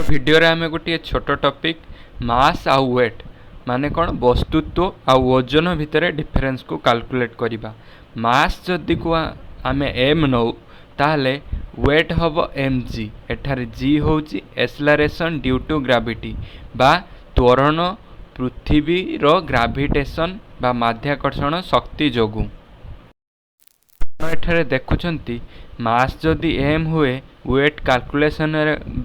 ଭିଡ଼ିଓରେ ଆମେ ଗୋଟିଏ ଛୋଟ ଟପିକ୍ ମାସ୍ ଆଉ ୱେଟ୍, ମାନେ କ'ଣ, ବସ୍ତୁତ୍ୱ ଆଉ ଓଜନ ଭିତରେ ଡିଫରେନ୍ସକୁ କାଲକୁଲେଟ୍ କରିବା। ମାସ୍ ଯଦି ଆମେ ଏମ୍ ନେଉ, ତାହେଲେ ୱେଟ୍ ହେବ ଏମ୍ ଜି। ଏଠାରେ ଜି ହେଉଛି ଏସଲାରେସନ୍ ଡ୍ୟୁ ଟୁ ଗ୍ରାଭିଟି ବା ତ୍ୱରଣ ପୃଥିବୀର ଗ୍ରାଭିଟେସନ୍ ବା ମାଧ୍ୟାକର୍ଷଣ ଶକ୍ତି ଯୋଗୁଁ। ଆପଣ ଏଠାରେ ଦେଖୁଛନ୍ତି, ମାସ୍ ଯଦି ଏମ୍ ହୁଏ, ୱେଟ୍ କାଲକୁଲେସନ୍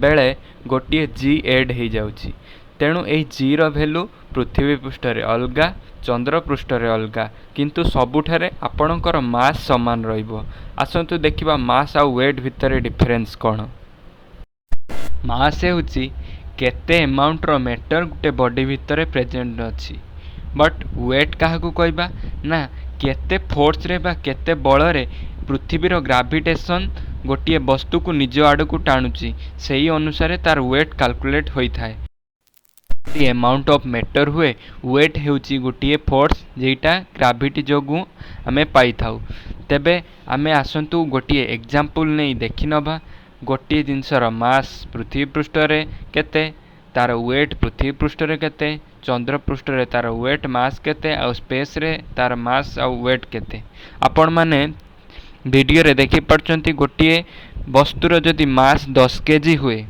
ବେଳେ ଗୋଟିଏ ଜି ଏଡ୍ ହେଇଯାଉଛି। ତେଣୁ ଏଇ ଜିର ଭ୍ୟାଲୁ ପୃଥିବୀ ପୃଷ୍ଠରେ ଅଲଗା, ଚନ୍ଦ୍ର ପୃଷ୍ଠରେ ଅଲଗା, କିନ୍ତୁ ସବୁଠାରେ ଆପଣଙ୍କର ମାସ୍ ସମାନ ରହିବ। ଆସନ୍ତୁ ଦେଖିବା ମାସ୍ ଆଉ ୱେଟ୍ ଭିତରେ ଡିଫରେନ୍ସ କ'ଣ। ମାସ୍ ହେଉଛି କେତେ ଆମାଉଣ୍ଟର ମ୍ୟାଟର ଗୋଟେ ବଡି ଭିତରେ ପ୍ରେଜେଣ୍ଟ ଅଛି, ବଟ୍ ୱେଟ୍ କାହାକୁ କହିବା ନା କେତେ ଫୋର୍ସରେ ବା କେତେ ବଳରେ ପୃଥିବୀର ଗ୍ରାଭିଟେସନ୍ ଗୋଟିଏ ବସ୍ତୁକୁ ନିଜ ଆଡ଼କୁ ଟାଣୁଛି, ସେଇ ଅନୁସାରେ ତାର ୱେଟ୍ କାଲକୁଲେଟ୍ ହୋଇଥାଏ। ଯଦି ଆମାଉଣ୍ଟ ଅଫ୍ ମ୍ୟାଟର ହୁଏ, ୱେଟ୍ ହେଉଛି ଗୋଟିଏ ଫୋର୍ସ ଯେଇଟା ଗ୍ରାଭିଟି ଯୋଗୁଁ ଆମେ ପାଇଥାଉ। ତେବେ ଆମେ ଆସନ୍ତୁ ଗୋଟିଏ ଏକ୍ଜାମ୍ପଲ୍ ନେଇ ଦେଖିନେବା, ଗୋଟିଏ ଜିନିଷର ମାସ୍ ପୃଥିବୀ ପୃଷ୍ଠରେ କେତେ, ତାର ୱେଟ୍ ପୃଥିବୀ ପୃଷ୍ଠରେ କେତେ, ଚନ୍ଦ୍ର ପୃଷ୍ଠରେ ତାର ୱେଟ୍ ମାସ୍ କେତେ ଆଉ ସ୍ପେସ୍ରେ ତାର ମାସ୍ ଆଉ ୱେଟ୍ କେତେ। ଆପଣମାନେ ଭିଡ଼ିଓରେ ଦେଖିପାରୁଛନ୍ତି, ଗୋଟିଏ ବସ୍ତୁର ଯଦି ମାସ୍ 10 କେଜି ହୁଏ,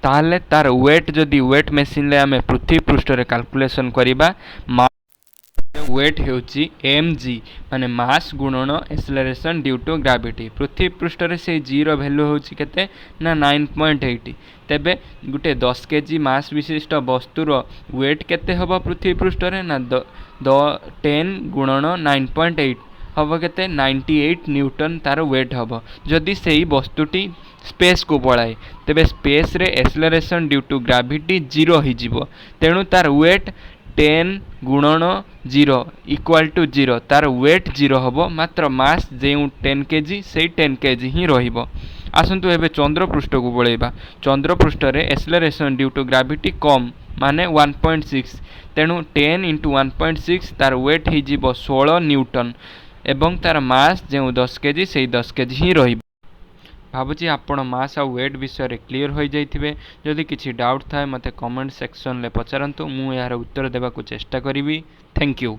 ତାହେଲେ ତାର ୱେଟ୍ ଯଦି ୱେଟ୍ ମେସିନରେ ଆମେ ପୃଥିବୀ ପୃଷ୍ଠରେ କାଲକୁଲେସନ୍ କରିବା, ୱେଟ୍ ହେଉଛି ଏମ୍ ଜି, ମାନେ ମାସ୍ ଗୁଣନ ଏକ୍ସେଲରେସନ୍ ଡ୍ୟୁ ଟୁ ଗ୍ରାଭିଟି। ପୃଥିବୀ ପୃଷ୍ଠରେ ସେଇ ଜିର ଭ୍ୟାଲୁ ହେଉଛି କେତେ ନା 9.8। ତେବେ ଗୋଟେ 10 କେଜି ମାସ୍ ବିଶିଷ୍ଟ ବସ୍ତୁର ୱେଟ୍ କେତେ ହେବ ପୃଥିବୀ ପୃଷ୍ଠରେ ନା 10 ଗୁଣନ 9.8 ହେବ କେତେ? 98 ନ୍ୟୁଟନ୍ ତାର ୱେଟ୍ ହେବ। ଯଦି ସେଇ ବସ୍ତୁଟି ସ୍ପେସ୍କୁ ପଳାଏ, ତେବେ ସ୍ପେସ୍ରେ ଏକ୍ସେଲରେସନ୍ ଡ୍ୟୁ ଟୁ ଗ୍ରାଭିଟି 0 ହେଇଯିବ। ତେଣୁ ତାର ୱେଟ୍ 10 ଗୁଣନ 0 ଇକ୍ୱାଲ୍ ଟୁ 0। ତାର ୱେଟ୍ 0 ହେବ, ମାତ୍ର ମାସ୍ ଯେଉଁ 10 କେଜି, ସେଇ 10 କେଜି ହିଁ ରହିବ। ଆସନ୍ତୁ ଏବେ ଚନ୍ଦ୍ର ପୃଷ୍ଠକୁ ପଳେଇବା। ଚନ୍ଦ୍ର ପୃଷ୍ଠରେ ଏକ୍ସେଲରେସନ୍ ଡ୍ୟୁ ଟୁ ଗ୍ରାଭିଟି କମ୍, ମାନେ 1.6। ତେଣୁ 10 ଇଣ୍ଟୁ 1.6, ତାର ୱେଟ୍ ହେଇଯିବ 16 ନ୍ୟୁଟନ୍ ଏବଂ ତାର ମାସ୍ ଯେଉଁ 10 କେଜି, ସେଇ 10 କେଜି ହିଁ ରହିବ। ଭାବୁଛି ଆପଣ ମାସ୍ ଆଉ ୱେଟ୍ ବିଷୟରେ କ୍ଲିଅର୍ ହୋଇଯାଇଥିବେ। ଯଦି କିଛି ଡାଉଟ୍ ଥାଏ, ମୋତେ କମେଣ୍ଟ ସେକ୍ସନରେ ପଚାରନ୍ତୁ, ମୁଁ ଏହାର ଉତ୍ତର ଦେବାକୁ ଚେଷ୍ଟା କରିବି। Thank you.